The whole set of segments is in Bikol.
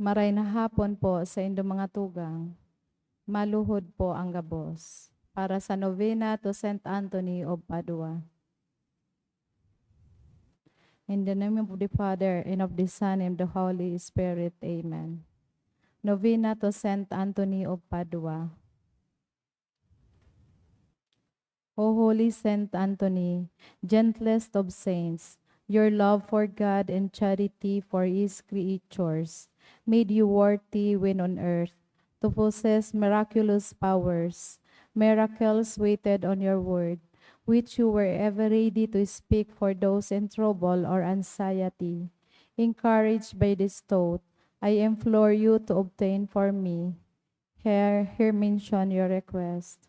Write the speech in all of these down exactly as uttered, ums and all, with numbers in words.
Maray na hapon po sa indo mga tugang. Maluhod po ang gabos para sa Novena to Saint Anthony of Padua. In the name of the Father, and of the Son, and of the Holy Spirit. Amen. Novena to Saint Anthony of Padua. O Holy Saint Anthony, gentlest of saints, your love for God and charity for His creatures made you worthy when on earth to possess miraculous powers. Miracles waited on your word, which you were ever ready to speak for those in trouble or anxiety. Encouraged by this thought, I implore you to obtain for me. Here, here mention your request.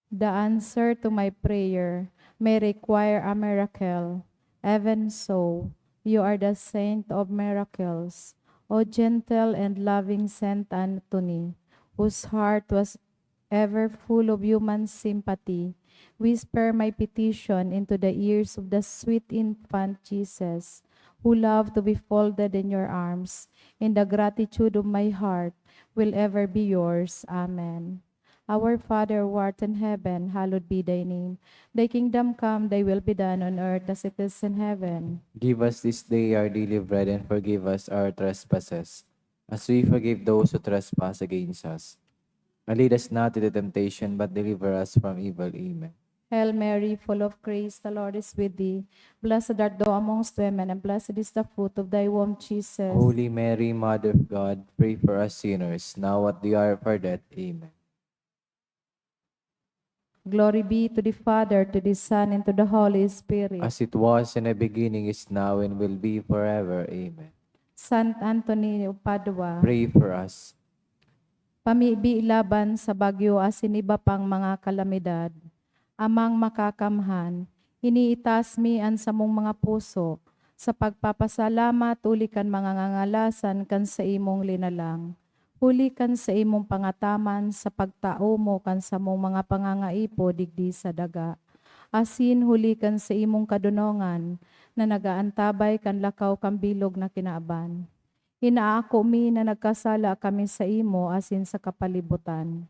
The answer to my prayer may require a miracle. Even so, you are the saint of miracles, O gentle and loving Saint Anthony, whose heart was ever full of human sympathy. Whisper my petition into the ears of the sweet infant Jesus, who loved to be folded in your arms, and the gratitude of my heart will ever be yours. Amen. Our Father who art in heaven, hallowed be thy name. Thy kingdom come, thy will be done on earth as it is in heaven. Give us this day our daily bread, and forgive us our trespasses, as we forgive those who trespass against us. And lead us not into temptation, but deliver us from evil. Amen. Hail Mary, full of grace, the Lord is with thee. Blessed art thou amongst women, and blessed is the fruit of thy womb, Jesus. Holy Mary, Mother of God, pray for us sinners, now at the hour of our death. Amen. Glory be to the Father, to the Son, and to the Holy Spirit. As it was in the beginning, is now, and will be forever. Amen. Saint Anthony of Padua. Pray for us. Pamibi laban sa bagyo asin iba pang mga kalamidad. Amang Makakamhan, iniitas mi an samong mga puso sa pagpapasalamat huli kan mga ngangalasan kan saimong linalang, huli kan saimong pangataman sa pagtao mo kan samong mga pangangaipo digdi sa daga, asin huli kan saimong kadonongan na nag-aantabay kan lakaw kan bilog na kinaban. Inaako mi na nagkasala kami saimo asin sa kapalibutan.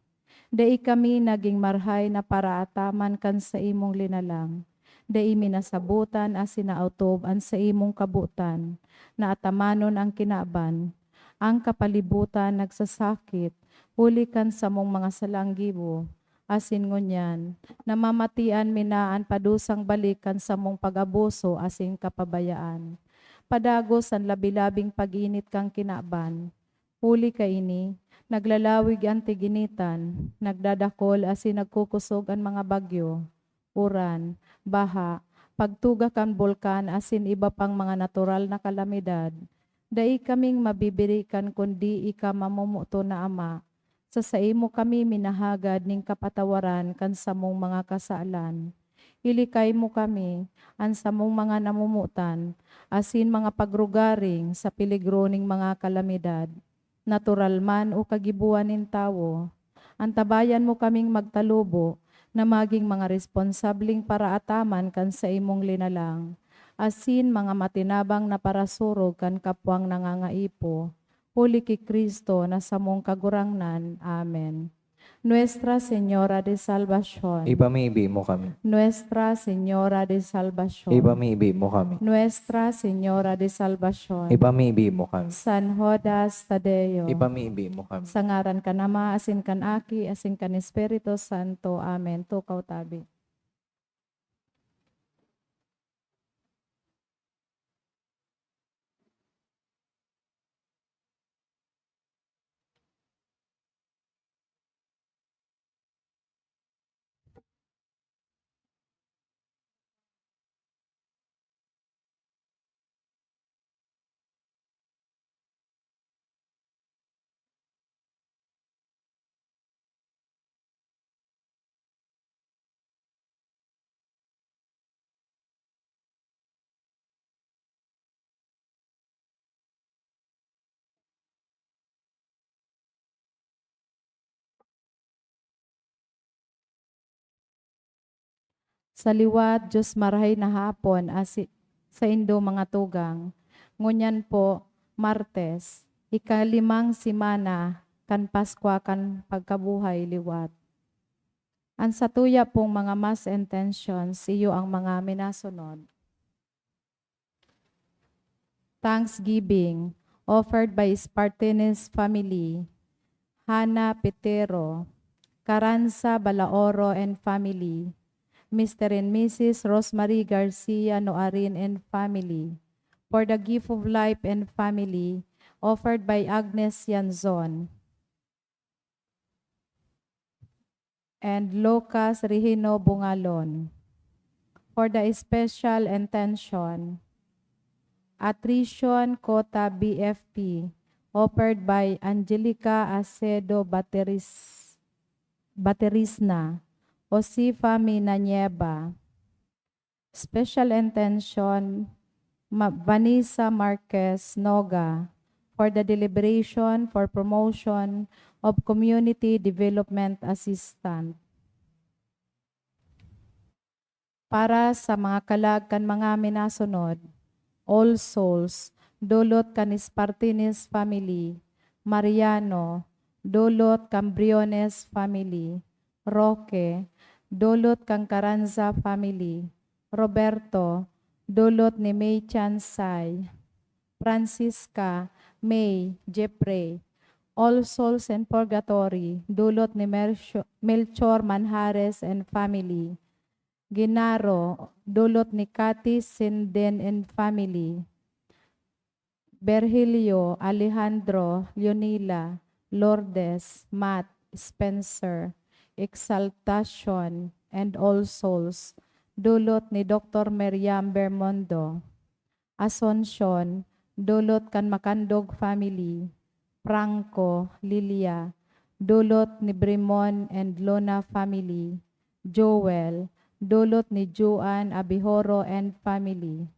Dai kami nagin marahay na paraataman kan saimong linalang. Dai mi nasabotan asin naotob an saimong kabotan na atamanon an kinaban. An kapalibutan nagsasakit huli kan samong mga salang gibo, asin ngunyan, namamatian mi na an padusang balik kan samong pag-abuso asin kapabayaan. Padagos an labi-labing pag-init kan kinaban. Huli kaini, naglalawig an tig-initan, nagdadakol asin nagkukosog an mga bagyo, uran, baha, pagtuga kan bulkan asin iba pang mga natural na kalamidad. Dai kaming mabibirikan kundi ika mamomoton na Ama. Sa saimo kami minahagad nin kapatawaran kan samong mga kasalan. Ilikay mo kami, an samong mga namomotan, asin mga pagrugaring sa peligro nin mga kalamidad, natural man o kagiboan nin tawo. Antabayan mo kaming magtalubo na magin mga responsableng paraataman kan saimong linalang, asin mga matinabang na parasurog kan kapwang nangangaipo. Huli ki Cristo na samong Kagurangnan. Amen. Nuestra Señora de Salvacion. Ipamibi mo kami. Nuestra Señora de Salvacion. Ipamibi mo kami. Nuestra Señora de Salvacion. Ipamibi mo kami. San Judas Tadeo. Ipamibi mo kami. Sa ngaran kan Ama, asin kan Aki, asin kan Espiritu Santo. Amen. Tukaw tabi. Sa liwat, Dios marahay na hapon, asi-, saindo mga tugang. Ngunyan po, Martes, ikalimang semana kan Paskwa kan pagkabuhay liwat. An satuya pong mga mass intentions, iyo ang mga minasunod. Thanksgiving offered by Spartanes family, Hana Petero, Caranza Balaoro and family, Mister and Missus Rosemary Garcia Noarin and family, for the gift of life and family, offered by Agnes Yanzon and Lucas Regino Bungalon. For the special intention, Attrition Quota B F P, offered by Angelica Acedo Bateris-, Baterisna, Osifa Minanieva. Special intention, Ma-, Vanessa Marquez Noga, for the deliberation for promotion of community development assistant. Para sa mga kalag kan mga minasunod, All Souls, dulot kan Espartines family, Mariano, dulot kan Briones family, Roque, dulot kan Caranza family, Roberto, dulot ni May Chansay, Francisca, May, Jeffrey, All Souls in Purgatory, dulot ni Mercio-, Melchor Manjares and family, Genaro, dulot ni Cathy Sinden and family, Virgilio, Alejandro, Leonila, Lourdes, Matt, Spencer, Exaltacion, and All Souls, dulot ni Doctor Miriam Bermondo, Asuncion, dulot kan Macandog family, Franco, Lilia, dulot ni Brimon and Lona family, Joel, dulot ni Juan Abihoro and family.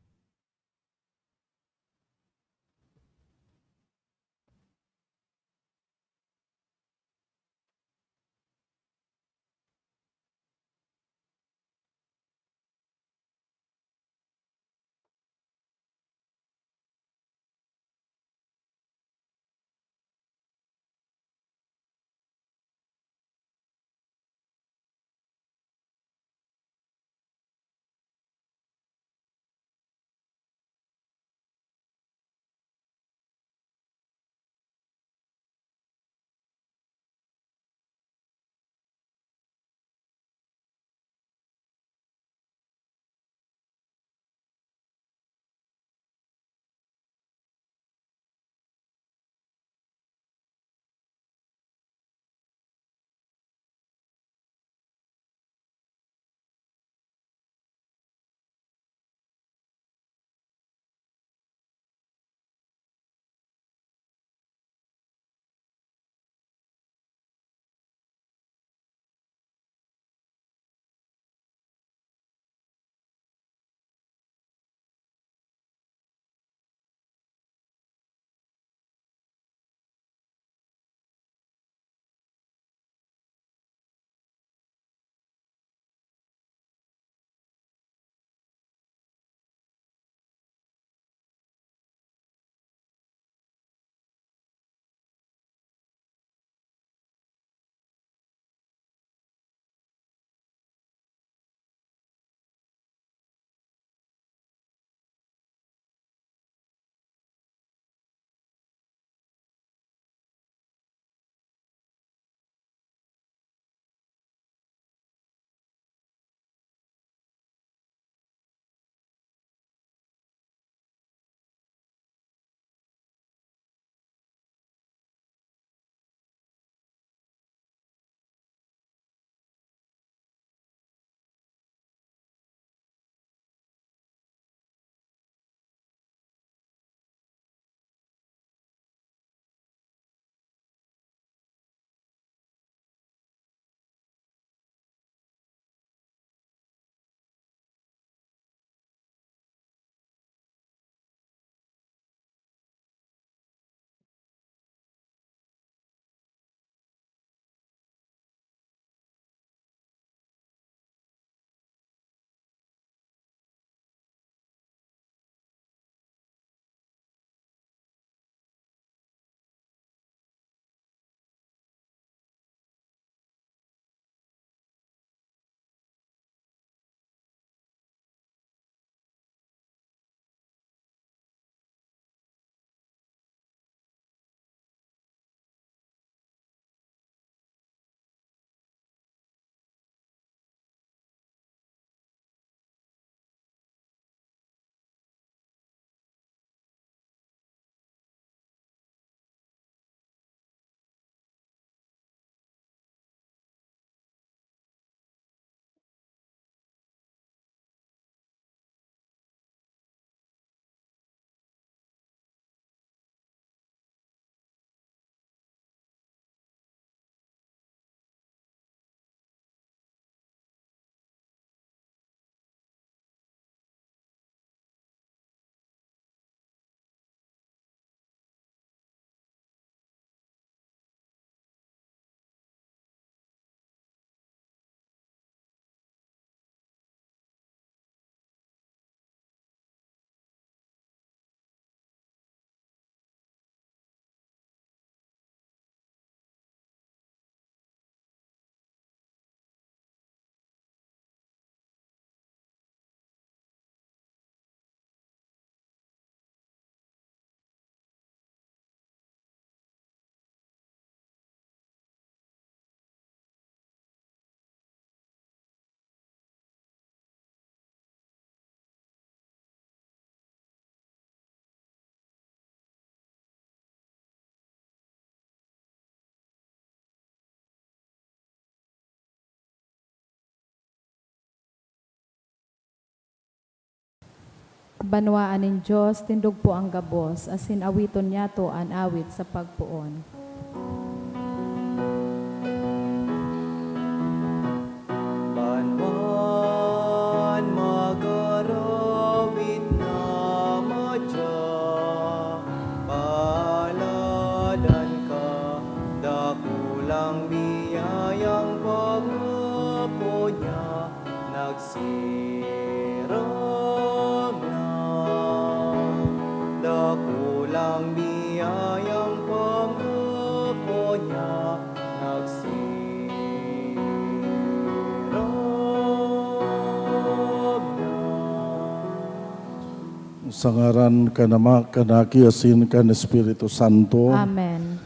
Banwaan nin Dios, tindog po an gabos, asin awiton niyato an awit sa pagpoon. Banwaan mag-arawit na madya, palad an ka, dakulang biyayang pag-apo niya, nagsirang na. Dakulang biyayang pangako niya, nagsirang na. Sa ngaran kan Ama, kan Aki, asin kan Espiritu Santo. Amen.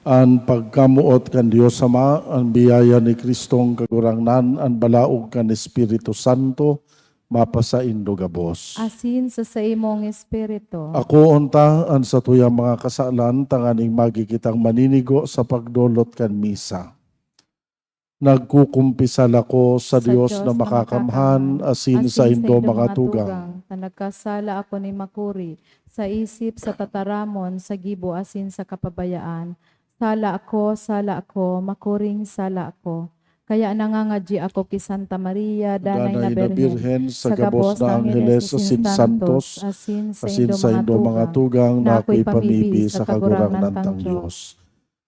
An pagkamoot kan Dios Ama, an biyaya ni Cristong Kagurangnan, an balaog kan Espiritu Santo, mapasaindo gabos. Asin sa saimong espiritu. Akoon ta an satuyang mga kasalan tanganing magi kitang maninigo sa pagdolot kan misa. Nagkukumpisal ako sa Sa Dios Dios na na makakamhan, makakamhan, asin asin saindo saindo mga mga tugang. tugang, na nagkasala ako ni makuri, sa isip, sa tataramon, sa gibo, asin sa kapabayaan. Sala ako, sala ako, makuring sala ako. Kaya nangangadyi ako ki Santa Maria, Danay na Birhen, sa gabos na angheles asin santos, asin saindo mga tugang, na ako'y pamibi sa Kagurangnan tang Dios.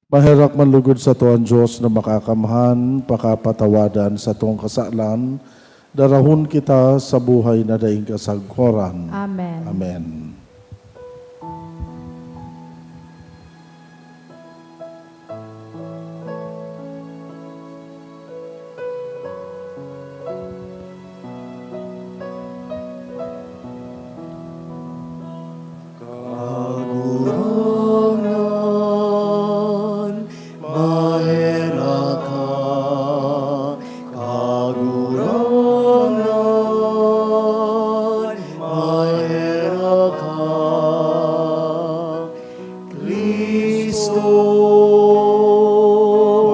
Maherak man lugod sato an Dios na makakamhan, pakapatawadan satong kasalan, darahon kita sa buhay na daing kasagkoran. Amen. Amen. Kagurangnan, maherak ka. Kagurangnan, maherak ka. Cristo,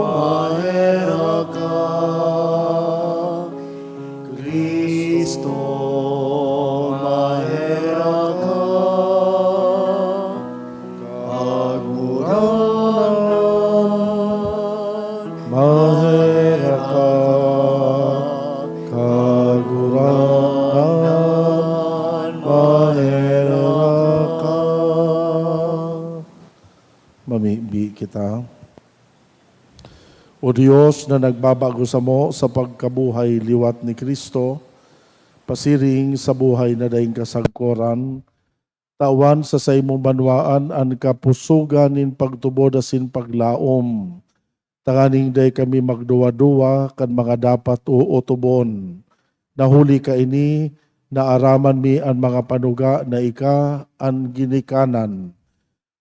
maherak ka. Cristo, maherak ka. Kagurangnan, maherak ka. Kagurangnan, maherak ka. Mamibi kita. O Dios na nagbabago samo sa pagkabuhay liwat ni Cristo, pasiring sa buhay na daing kasagkoran, tawan sa saimong banwaan an kapusogan nin pagtubod asin paglaom, tanganing dai kami magduwa-duwa kan mga dapat ootobon. Na huli kaini, naaraman mi an mga panuga na ika an ginikanan.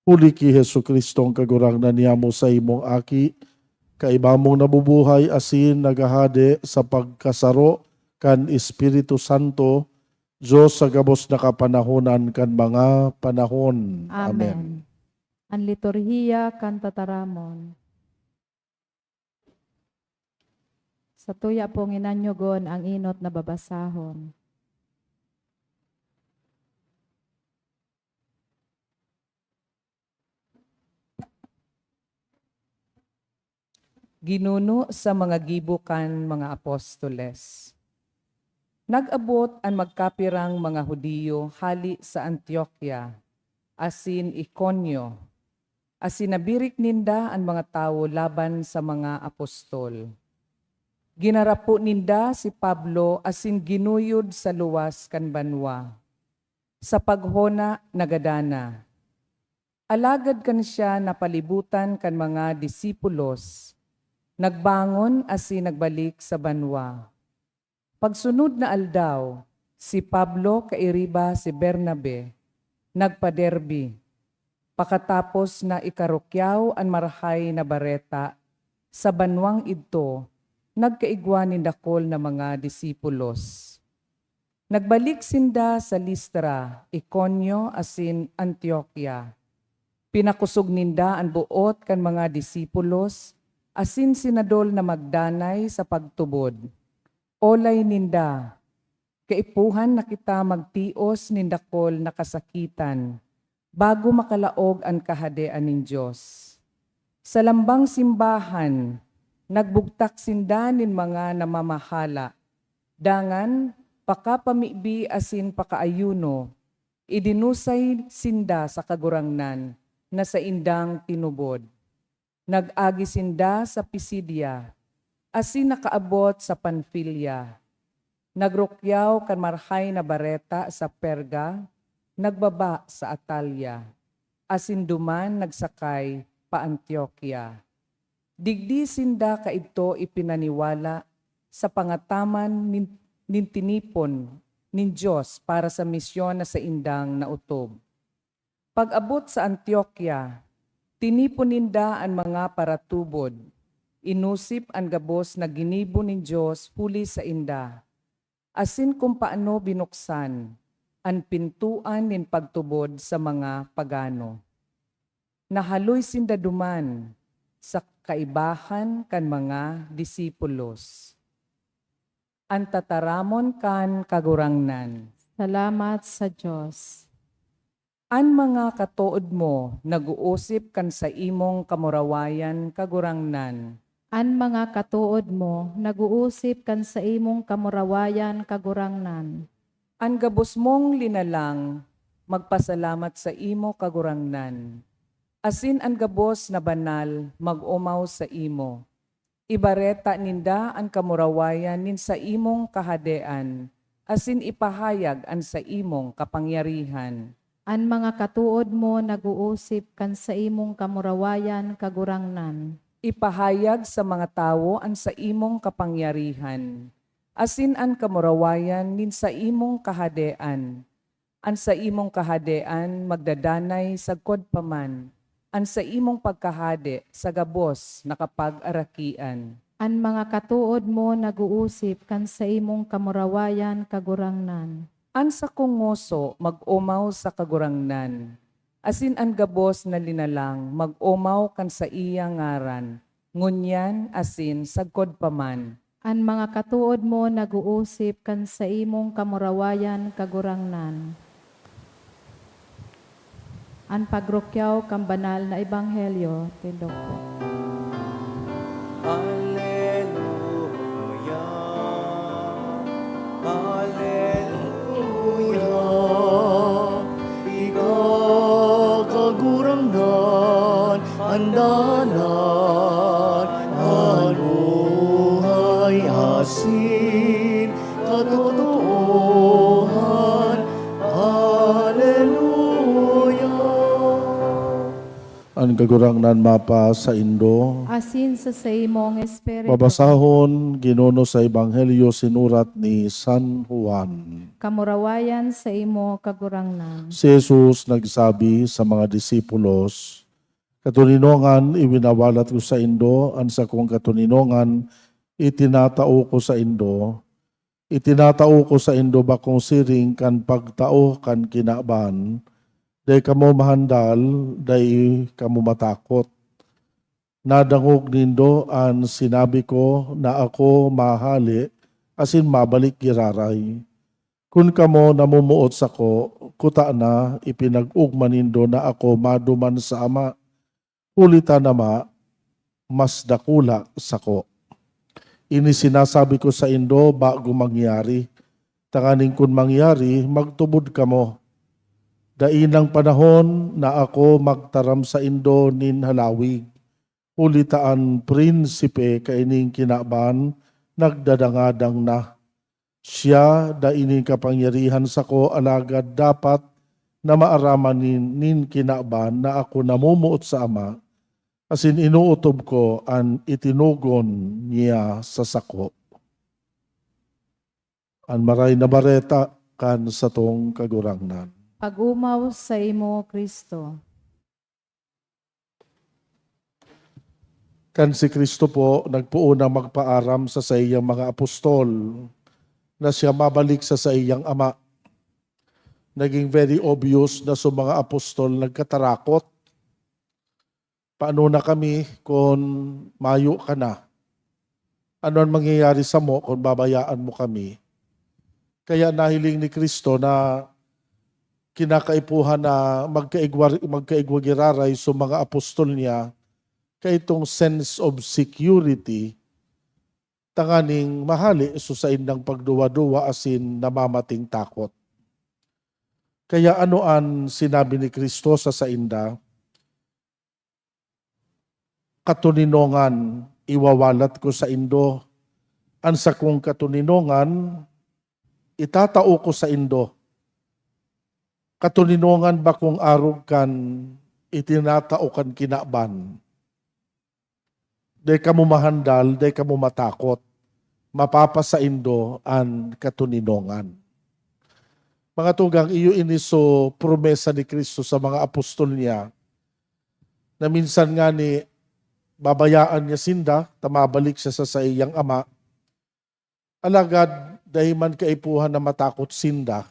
Huli ki Jesu-Cristo, an Kagurangnan niyamo, saimong Aki, kaiba mong nabubuhay asin naghahade sa pagkasaro kan Espiritu Santo, Dios sa gabos na kapanahonan kan mga panahon. Amen. Amen. An liturhiya kan tataramon. Satuya pong inanyogon ang enot na babasahon. Ginuno sa mga gibo kan mga apostoles. Nag-abot an magkapirang mga Judio hale sa Antioquia asin Iconio, asin nabirik ninda an mga tawo laban sa mga apostol. Ginarapo ninda si Pablo asin ginuyod sa luwas kan banwa. Sa paghona, nagadan na. Alagad kan siya napalibutan kan mga disipulos, nagbangon asin nagbalik sa banwa. Pagsunod na aldaw, si Pablo kairiba si Bernabe nagpa-Derbe. Pakatapos na ikarukyaw an Marahay na Bareta sa banwang idto, nagkaigwa nin dakul na mga disipulos. Nagbalik sinda sa Listra, Iconio, asin Antioquia. Pinakosog ninda an boot kan mga disipulos asin sinadol na magdanay sa pagtubod. Olay ninda, Kaipuhan na kita magtios nin dakul na kasakitan, bago makalaog an Kahadean nin Dios. Sa lambang simbahan, nagbugtak sinda nin mga namamahala. Dangan, pakapamibi asin pakaayuno, idinusay sinda sa Kagurangnan na saindang tinubod. Nag-agi sinda sa Pisidia, asin nakaabot sa Panfilia. Nagrukyaw kan Marahay na Bareta sa Perga, nagbaba sa Atalia, asin duman nagsakay pa Antiokia. Digdi sinda kaidto ipinaniwala sa pangataman nin, nin tinipon nin Dios para sa misyon na saindang naotob. Pag-abot sa Antiokia, tinipon ninda an mga paratubod, inosip an gabos na ginibo nin Dios huli sainda, asin kun paano binuksan an pintoan nin pagtubod sa mga pagano. Nahaloy sinda duman sa kaibahan kan mga disipulos. An tataramon kan Kagurangnan. Salamat sa Dios. An mga katood mo nag-uusip kan saimong kamurawayan, Kagurangnan. An mga katood mo nag-uusip kan saimong kamurawayan, Kagurangnan. An gabos mong linalang magpasalamat saimo, Kagurangnan, asin an gabos na banal mag-omaw saimo. Ibareta ninda an kamurawayan nin saimong kahadean, asin ipahayag an saimong kapangyarihan. An mga katood mo nag-uusip kan saimong kamurawayan, Kagurangnan. Ipahayag sa mga tawo an saimong kapangyarihan, asin an kamurawayan nin saimong kahadean. An saimong kahadean magdadanay sagkod pa man, an saimong pagkahade sa gabos na kapagarakian. An mga katood mo nag-uusip kan saimong kamurawayan, Kagurangnan. An sakong ngoso mag-omaw sa Kagurangnan, asin an gabos na linalang mag-omaw kan saiyang ngaran, ngunyan asin sagkod pa man. An mga katood mo nag-uusip kan saimong kamurawayan, Kagurangnan. An pagrukyaw kan banal na ebanghelyo, tindog po. Aleluya, aleluya, ikaw, Kagurangnan, an dalan, an buhay, asin katotoohan. Aleluya. An Kagurangnan mapasaindo. Asin sa saimong espiritu. Babasahon, Ginoo, sa Ebanghelyo sinurat ni San Juan. Kamurawayan saimo, Kagurangnan. Si Jesus nagsabi sa mga disipulos, "Katoninongan, iwinawalat ko saindo an sakong katoninongan, itinatao ko saindo. Itinatao ko saindo bakong siring kan pagtao kan kinaban. Dai kamo mahandal, dai kamo matakot. Nadangog nindo an sinabi ko na ako mahale asin mabalik giraray. Kun kamo namomoot sako, kutana ipinag-ogma nindo na ako maduman sa Ama, huli ta an Ama mas dakula sako. Ini sinasabi ko saindo bago mangyari, tanganing kun mangyari, magtubod kamo. Dai nang panahon na ako magtaram saindo nin halawig, huli ta an prinsipe kaining kinaban nagdadangadang na. Siya dai nin kapangyarihan sako, alagad dapat na maaraman nin, nin kinaban na ako namomoot sa Ama, asin inootob ko an itinugon niya sa sako." An Maray na Bareta kan satong Kagurangnan. Pag-omaw saimo, Cristo. Kan si Cristo po nagpoon na magpaaram sa saiyang mga apostol na siya mabalik sa saiyang Ama, naging very obvious na sa mga apostol nagkatarakot. "Paano na kami kun mayo ka na? Ano an mangyayari samo kun babayaan mo kami?" Kaya nahiling ni Cristo na kinakaipuhan na magkaigwa-, magkaigwa giraray so mga apostol niya kaitong sense of security tanganing mahale so saindang pagduwa-duwa asin namamating takot. Kaya ano an sinabi ni Cristo sa sainda? "Katoninongan, iwawalat ko saindo an sakong katoninongan, itatao ko saindo. Katoninongan bakong arog kan itinatao kan kinaban. Dai kamo mahandal, dai kamo matakot. Mapapasaindo an katoninongan." Mga tugang, iyo ini so promesa ni Cristo sa mga apostol niya, na minsan ngani babayaan niya sinda ta mabalik siya sa saiyang Ama. Alagad dai man kaipuhan na matakot sinda,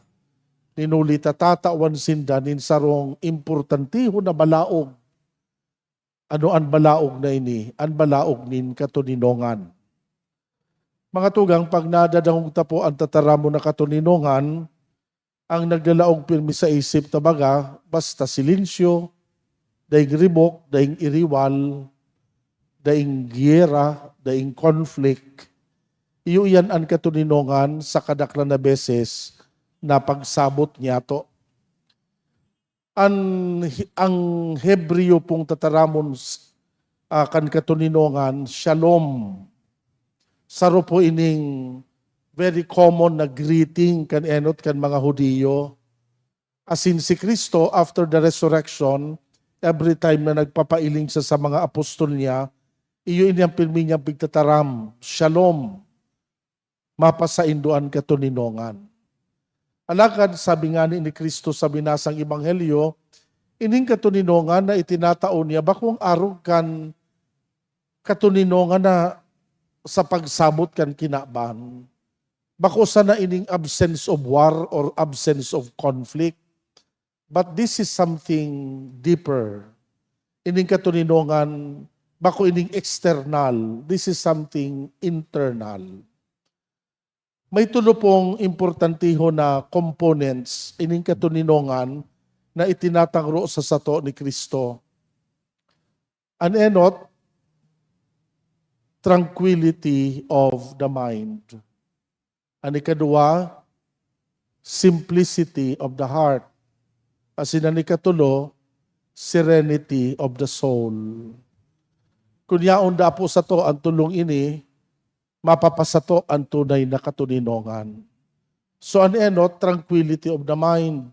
ninuli ta tatawan sinda nin sarong importantehon na balaog. Ano an balaog na ini? An balaog nin katoninongan. Mga tugang, pag nadadangog ta po an tataramon na katoninongan, ang naglalaog pirmi sa isip ta baga, basta silensyo, daing ribok, daing iriwal, daing giyera, daing conflict. Iyo iyan an katoninongan sa kadaklan na beses na pagsabot niyato. An, ang Hebreo pong tataramon s-, ah, kan katoninongan, shalom. Saro po ining very common na greeting kan enot kan mga Judio. Asin si Cristo, after the resurrection, every time na nagpapailing siya sa mga apostol niya, iyo ini ang pirmi niyang pigtataram, "Shalom, mapasaindo an katoninongan." Alagad, sabi ngani ni Cristo sa binasang ebanghelyo, ining katoninongan na itinatao niya bakong arog kan katoninongan na sa pagsabot kan kinaban. Bako sana ining absence of war or absence of conflict, but this is something deeper. Ining katoninongan, bako ining external. This is something internal. May tulo pong importantehon na components ining katoninongan na itinatangro sa sato ni Cristo. An enot, tranquility of the mind. An ikaduwa, simplicity of the heart. Asin an ikatulo, serenity of the soul. Kun yaon da po sato an tulong ini, mapapasato an tunay na katoninongan. So, an enot, tranquility of the mind.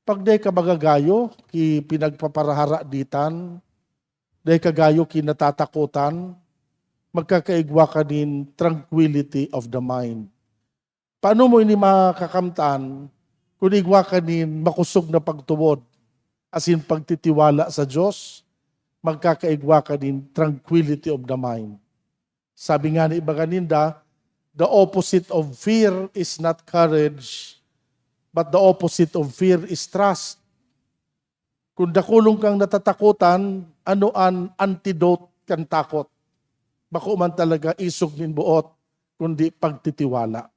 Pag dai ka magagayo ki pinagpaparaharaditan, dai ka gayo ki natatakotan, magkakaigwa ka nin tranquility of the mind. Paano mo ini makakamtan kun igwa ka nin makosog na pagtubod asin pagtitiwala sa Dios? Magkakaigwa ka nin tranquility of the mind. Sabi nga ni iba kaninda, "The opposite of fear is not courage, but the opposite of fear is trust." Kun dakulon kang natatakotan, ano an antidote kan takot? Bako man talaga isog nin boot, kundi pagtitiwala.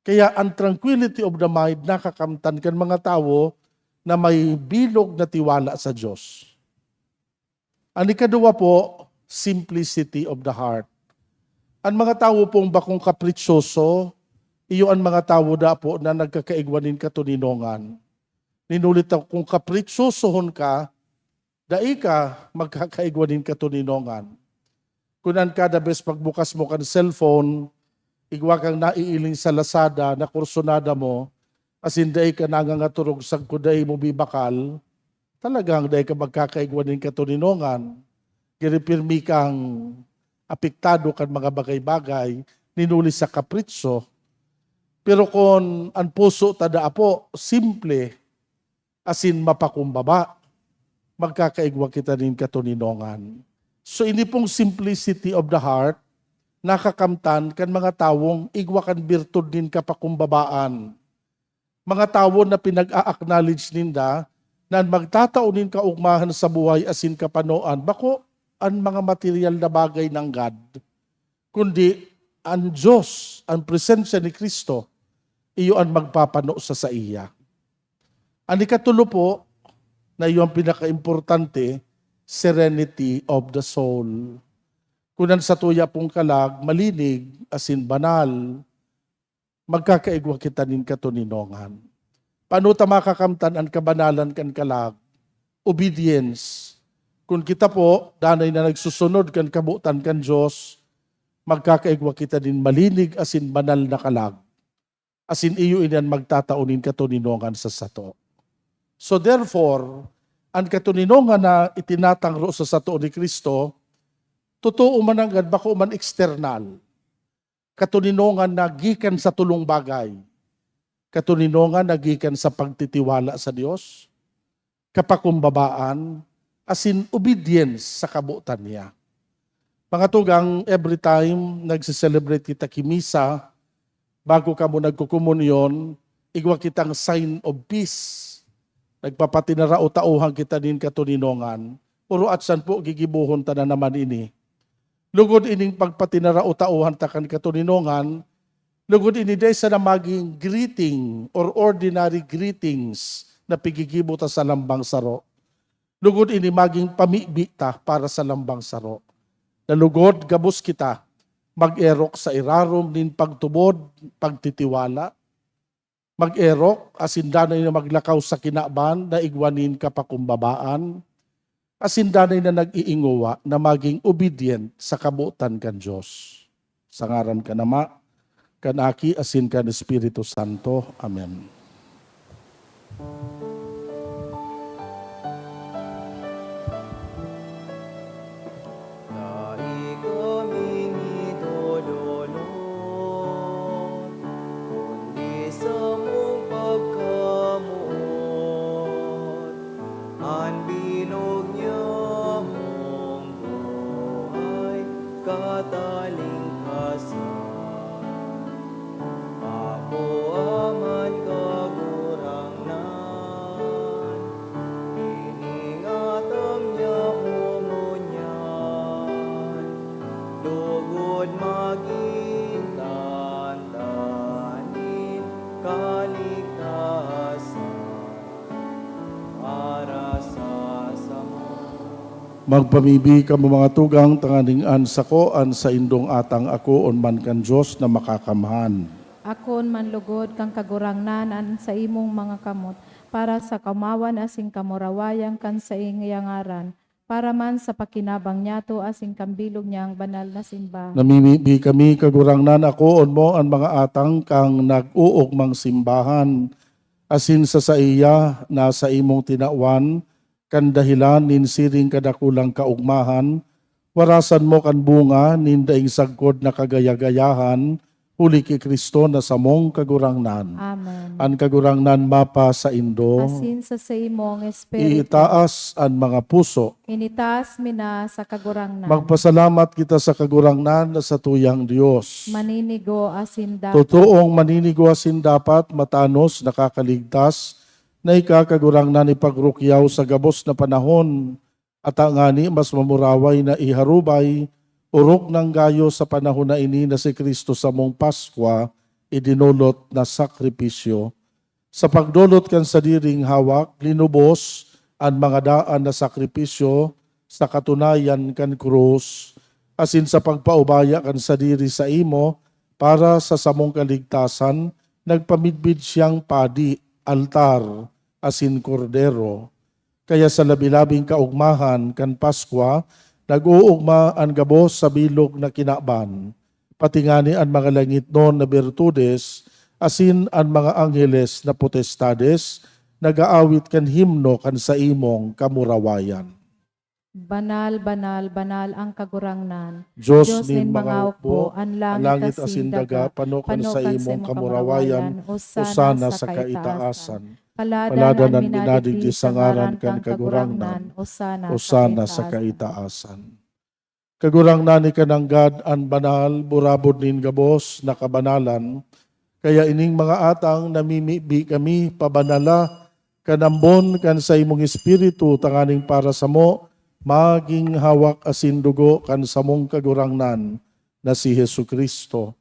Kaya an tranquility of the mind nakakamtan kan mga tawo na may bilog na tiwala sa Dios. An ikaduwa po, simplicity of the heart. An mga tawo pong bakong kapritsoso, iyo an mga tawo da po na nagkakaigwa nin katoninongan. Ninuli ta, kung kapritsosohon ka, dai ka magkakaigwa nin katoninongan. Kun an kada bes pagbukas mo kan cellphone, igwa kang naiiling sa Lazada na kursunada mo, asin dai ka nangangatorog sagkod dai mo bibakal, talagang dai ka magkakaigwa nin katoninongan. Giri pirmi kang apektado kan mga bagay-bagay, ninuli sa kapritso. Pero kun an puso ta da apo, simple, asin mapakumbaba, magkakaigwa kita nin katoninongan. So, ini pong simplicity of the heart, nakakamtan kan mga tawong igwa kan birtud nin kapakumbabaan. Mga tawo na pinag-a-acknowledge ninda na an magtatao nin kaogmahan sa buhay asin kapanoan, bako an mga materyal na bagay nanggad, kundi an Dios, an presensya ni Cristo. iyo an magpapano sa saiya. An ikatulo po, na iyo ang pinakaimportante, serenity of the soul. Kun an satuya pong kalag malinig asin banal, magkakaigwa kita nin katoninongan. Paano ta makakamtan an kabanalan kan kalag? Obedience. Kun kita po, danay na nagsusunod kan kabotan kan Dios, magkakaigwa kita nin malinig asin banal na kalag. Asin iyo ini an magtatao nin katoninongan sa sato. So therefore, an katoninongan na itinatangro sa sato ni Cristo, totoo man nanggad, bako man external. Katoninongan na gikan sa tolong bagay. Katoninongan na gikan sa pagtitiwala sa Dios, kapakumbabaan, asin obedience sa kabotan niya. Mga tugang, every time nagse-celebrate kita ki misa, bago kamo nagkokomunyon, igwa kitang sign of peace. Nagpapatinarao-taohan kita nin katoninongan. Pero atsan po, gigibohon ta na naman ini. Lugod ining pagpatinarao-taohan ta kan katoninongan, lugod ini dai sana magin greeting or ordinary greetings na pigigibo ta sa lambang saro. Lugod ini magin pamibi ta para sa lambang saro. Na lugod gabos kita mag-erok sa irarom nin pagtubod, pagtitiwala, mag-erok, asin danay na maglakaw sa kinaban na igwa nin kapakumbabaan, asin danay na nag-iingowa na magin obedient sa kabotan kan Dios. Sa ngaran kan Ama, kan Aki, asin kan Espiritu Santo. Amen. Dai kami nitodolon, kundi samong pagkamoot, an bilog niyamong buhay katalingkasan. Apo, Ama, Kagurangnan, ining atang niya ngunyan, lugod magin tantanin kaligtasan para sa samo. Magpamibi kamo, mga tugang, tanganing an sako, an saindong atang akoon man kan Dios na Makakamhan. Akoon man lugod kan Kagurangnan an saimong mga kamot, para sa kaomawan asin kamurawayan kan saiyang ngaran, para man sa pakinabang niyato asin kan bilog niyang banal na simbahan. Namimibi kami, Kagurangnan, akoon mo an mga atang kang nag-oogmang simbahan, asin sa saiya na saimong tinawan, kan dahelan nin siring kadakulang kaogmahan, warasan mo kan bunga nin daing sagkod na kagaya-gayahan, huli ki Cristo na samong Kagurangnan. Amen. An Kagurangnan mapasaindo. Asin sa saimong espiritu. Iitaas an mga puso. Initaas mi na sa Kagurangnan. Magpasalamat kita sa Kagurangnan na satuyang Dios. Maninigo asin dapat. Totoong maninigo asin dapat, matanos, nakakaligtas, na ika, Kagurangnan, ipagrukyaw sa gabos na panahon, at ngani mas mamuraway na iharubay, orog nang gayo sa panahon na ini na si Cristo samong Paskwa, idinolot na sakripisyo. Sa pagdolot kan sadiring hawak, linubos an mga daan na sakripisyo sa katunayan kan krus, asin sa pagpaubaya kan sadiri saimo para sa samong kaligtasan, nagpamidbid siyang padi, altar, asin kordero. Kaya sa labi-labing kaogmahan kan Paskwa, nag-oogma an gabos sa bilog na kinaban, pati ngani an mga langitnon na birtudes asin an mga angheles na potestades nag-aawit kan himno kan saimong kamurawayan. Banal, banal, banal an Kagurangnan, Dios nin mga hukbo, an langit asin daga, pano kan saimong kamurawayan, Osana sa kaitaasan. Paladan an minadigdi sa ngaran kan Kagurangnan, Osana sa kaitaasan. Kagurangnan, ika nanggad an banal, burabod nin gabos na kabanalan, kaya ining mga atang namimibi kami, pabanala kan ambon kan saimong Espiritu, tanganing para samo magin hawak asin dugo kan samong Kagurangnan na si Jesu-Cristo.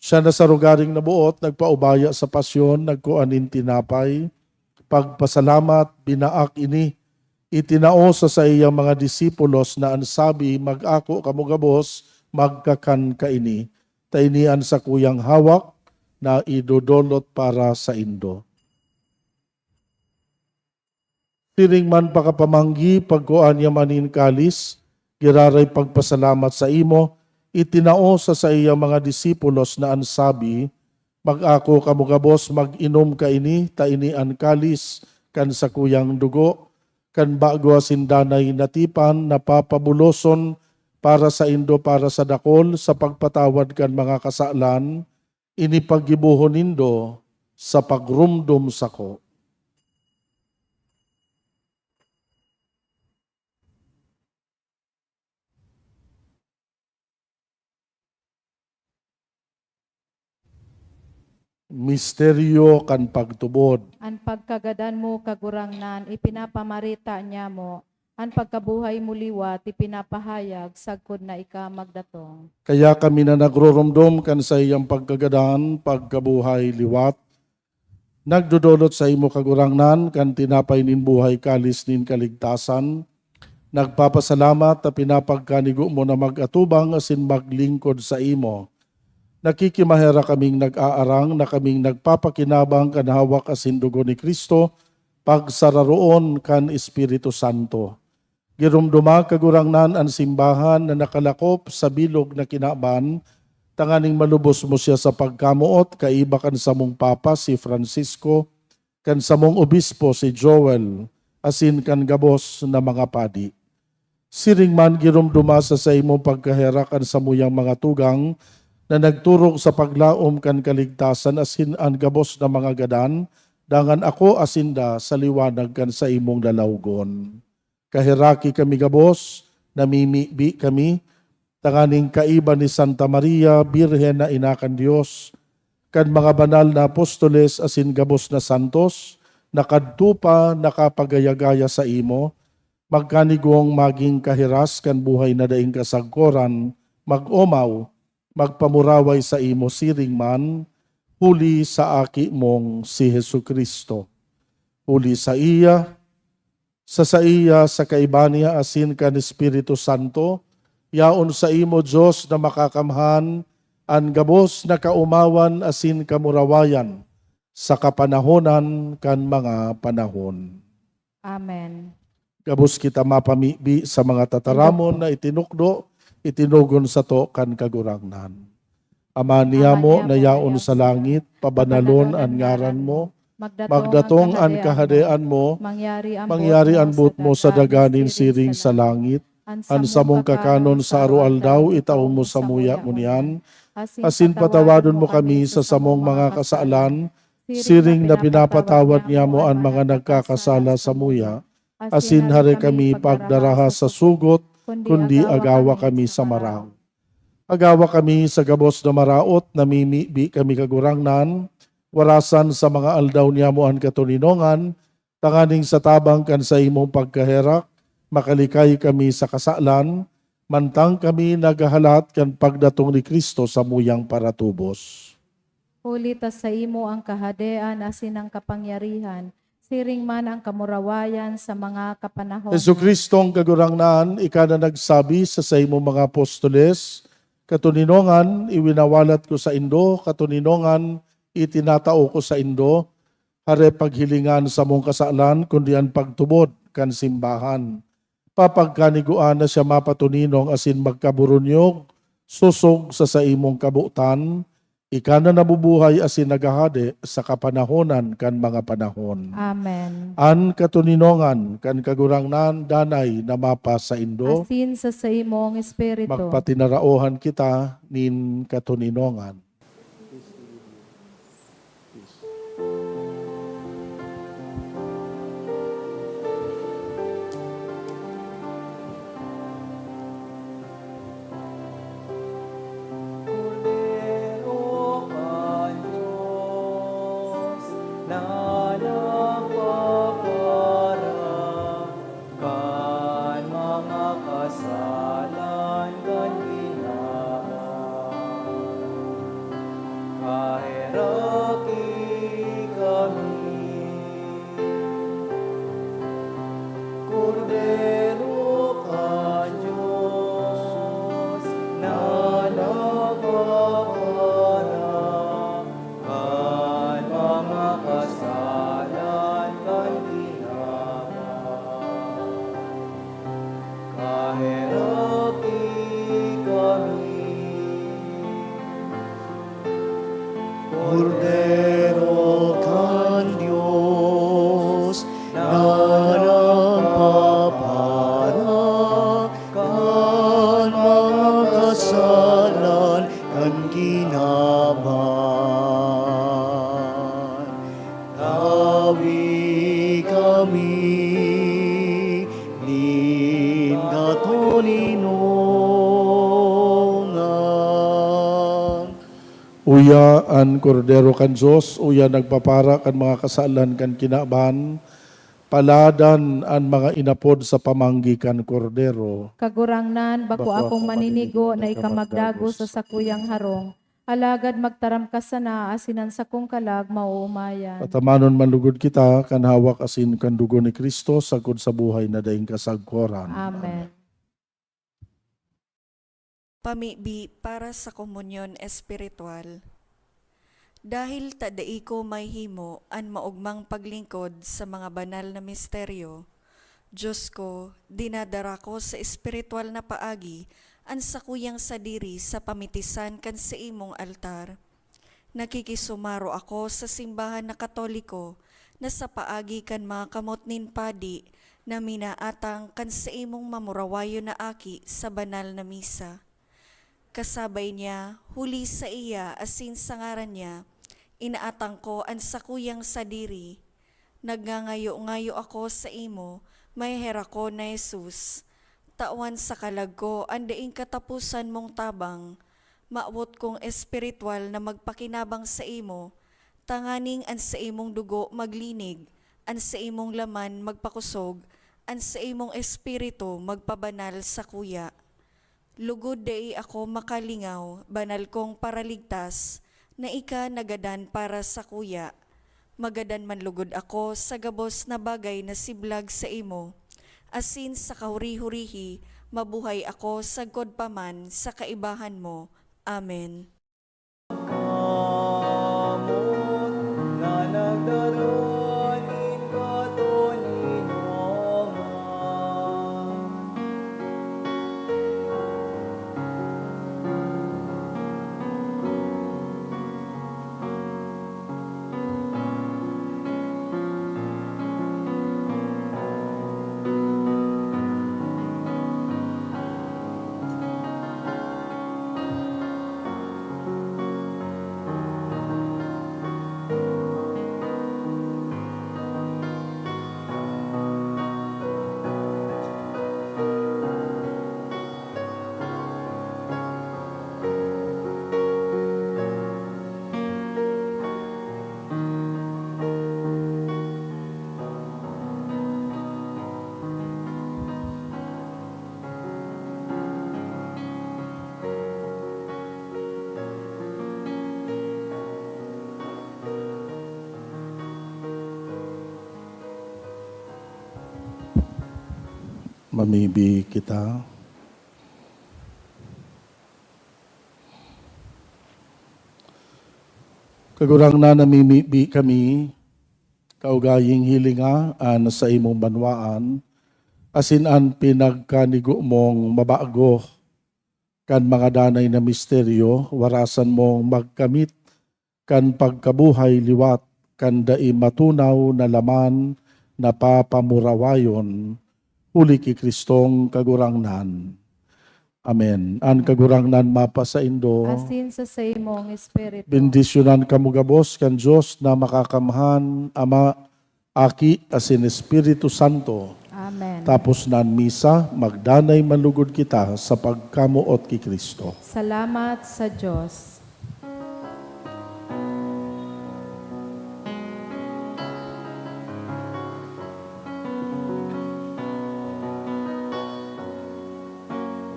Siya na sa rogaring naboot, nagpaubaya sa pasyon, nagkua nin tinapay, pagpasalamat, binaak ini, itinao sa saiyang mga disipulos na an sabi, "Mag-ako kamo gabos, magkakan kaini, ta ini an sakuyang hawak na idodolot para saindo." Siring man pakapamanggi, pagkua niya man nin kalis, giraray pagpasalamat sa imo, itinao sa saiyang mga disipulos na an sabi, "Mag-ako kamo gabos, mag-inom kaini, ta ini an kalis kan sakuyang dugo, kan bago asin danay na tipan na papabuloson para saindo, para sa dakol, sa pagpatawad kan mga kasalan. Ini paggibohon nindo sa pagromdom sako." Misteryo kan pagtubod. An pagkagadan mo, Kagurangnan, ipinapamarita niamo. An pagkabuhay mo liwat, ipinapahayag sagkod na ika magdatong. Kaya kami na nagroromdom kan saiyang pagkagadan, pagkabuhay liwat, nagdodolot sa imo, Kagurangnan, kan tinapay nin buhay, kalis nin kaligtasan. Nagpapasalamat ta pinapagkanigo mo na mag-atubang asin maglingkod saimo. Nakikimaherak kaming nag-aarang na kaming nagpapakinabang kan hawak asin dugo ni Cristo, pagsararoon kan Espiritu Santo. Giromdoma, Kagurangnan, an simbahan na nakalakop sa bilog na kinaban, tanganing malubos mo siya sa pagkamoot, kaiba kan samong Papa, si Francisco, kan samong obispo, si Joel, asin kan gabos na mga padi. Siring man, giromdoma sa saimong pagkaherak an samuyang mga tugang na nagturog sa paglaom kan kaligtasan asin an gabos na mga gadan, dangan akoa sinda sa liwanag kan saimong lalawgon. Kaheraki kami gabos, namimibi kami, tanganing kaiba ni Santa Maria, Birhen na ina kan Dios, kan mga banal na apostoles asin gabos na santos, na kadto pa nakapagaya-gaya saimo, magkanigong magin kahiras kan buhay na daing kasagkoran, mag-omaw, magpamuraway saimo siring man, huli sa Aki mong si Jesu-Cristo. Huli saiya, sa saiya, sa kaiba niya, asin kan Espiritu Santo, yaon saimo, Dios na makakamhan, an gabos na kaomawan asin kamurawayan, sa kapanahonan kan mga panahon. Amen. Gabos kita mapamibi sa mga tataramon na itinukdo, itinugon sato kan Kagurangnan. Ama niyamo na yaon sa langit, pabanalon an ngaran mo, magdatong an kahadean mo, mangyari an buot mo sa daga nin siring sa langit. An samong kakanon sa aroaldaw, itao mo samuya ngunyan, asin patawadon mo kami sa samong mga kasalan, siring na pinapatawad niyamo an mga nagkakasala samuya, asin hare kami pagdaraha sa sugot, kundi agawa kami sa maraot. Agawa kami sa gabos na maraot, namimibi kami, Kagurangnan, warasan sa mga aldaw niyamo an katoninongan, tanganing sa tabang kan saimong pagkaherak, makalikay kami sa kasalan, mantang kami naghahalat kan pagdatong ni Cristo samuyang paratubos. Huli ta saimo an kahadean asin an kapangyarihan, siring man an kamurawayan sa mga kapanahonan. Jesu-Cristong Kagurangnan, ika na nagsabi sa saimong mga apostoles, "Katoninongan, iwinawalat ko saindo, katoninongan, itinatao ko saindo." Hare paghilingan samong kasalan, kundi an pagtubod kan simbahan. Papagkaniguan na siya mapatoninong asin magkaburunyog, sosog sa saimong kabotan, ika na nabubuhay asin naghahade sa kapanahonan kan mga panahon. Amen. An katoninongan kan Kagurangnan danay na mapasaindo. Asin sa saimong espiritu. Magpatinaraohan kita nin katoninongan. Kordero kan Dios na nagpapaharap kan mga kasalan kan hinahan. Paheraki kami, Kordero kan Dios, na nagpapaharap kan mga kasalan kan kinaban. Paheraki kami, Kordero kan Dios, na nagpapaharap kan mga kasalan kan kinaban. Tawi kami nin katoninongan. Uya an Kordero kan Dios, uya nagpapara kan mga kasalan kan kinaban. Paladan an mga inapod sa pamanggi kan Kordero. Kagurangnan, bako Bako akong akong maninigo maninigo na na ika ika magdagos magdagos sa sa sakuyang harong. Alagad magtaram ka sana, asin an sakong kalag maoomayan. Patamanon man lugod kita kan hawak asin kan dugo ni Cristo sagkod sa buhay na daing kasagkoran. Amen. Pamibi para sa komunyon espiritual. Dahil ta dai ko mahimo an maogmang paglingkod sa mga banal na misteryo, Dios ko, dinadara ko sa espiritual na paagi an sakuyang sadiri sa pamitisan kan saimong altar. Nakikisumaro ako sa simbahan na Katoliko na sa paagi kan mga kamot nin padi na minaatang kan saimong mamurawayon na aki sa banal na misa. Kasabay niya, huli saiya asin sa ngaran niya, inaatang ko an sakuyang sadiri. Nagngangayo-ngayo ako saimo, maheherakon na Jesus, tawan sa kalag ko an daing kataposan mong tabang. Mawot kong espiritual na magpakinabang saimo, tanganing an saimong dugo maglinig, an saimong laman magpakosog, an saimong espiritu magpabanal sakuya. Lugod dai ako makalingaw, banal kong Paraligtas, na ika nagadan para sakuya. Magadan man lugod ako sa gabos na bagay na siblag saimo, asin sa kahuri-hurihi mabuhay ako sagkod pa man sa kaibahan mo. Amen. Kamot na nagdara nin katoninongan. Mamibi kita. Kagurangnan, namimibi kami, kaugaying hilinga an saimong banwaan, asin an pinagkanigo mong mabago kan mga danay na misteryo, warasan mong magkamit kan pagkabuhay liwat kan dai matunaw na laman na papamurawayon, huli ki Kristong Kagurangnan. Amen. An Kagurangnan mapasaindo. Asin sa saimong espiritu. Bendisyonan kamo gabos kan Dios na Makakamhan, Ama, Aki, asin Espiritu Santo. Amen. Tapos na an misa, magdanay man lugod kita sa pagkamoot ki Cristo. Salamat sa Dios.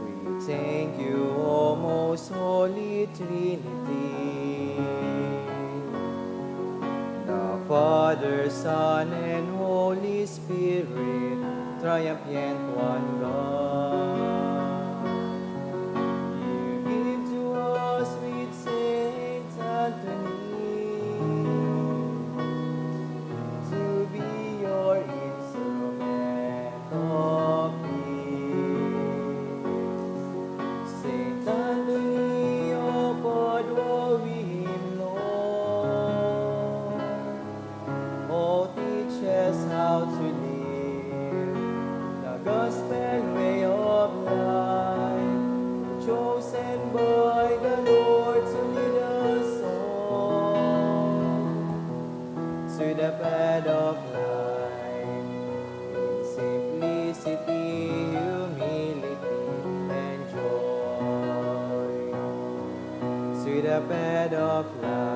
We thank you, O most holy Trinity. Father, Son, and Holy Spirit, triumphant one God. You give to us with Saint Anthony to be your instrument of peace. Saint Anthony of Padua, we hymn, Lord. Oh, teach us how to live the gospel way of life, chosen by the Lord to lead us all to the path of life, in simplicity, humility, and joy. To the path of life.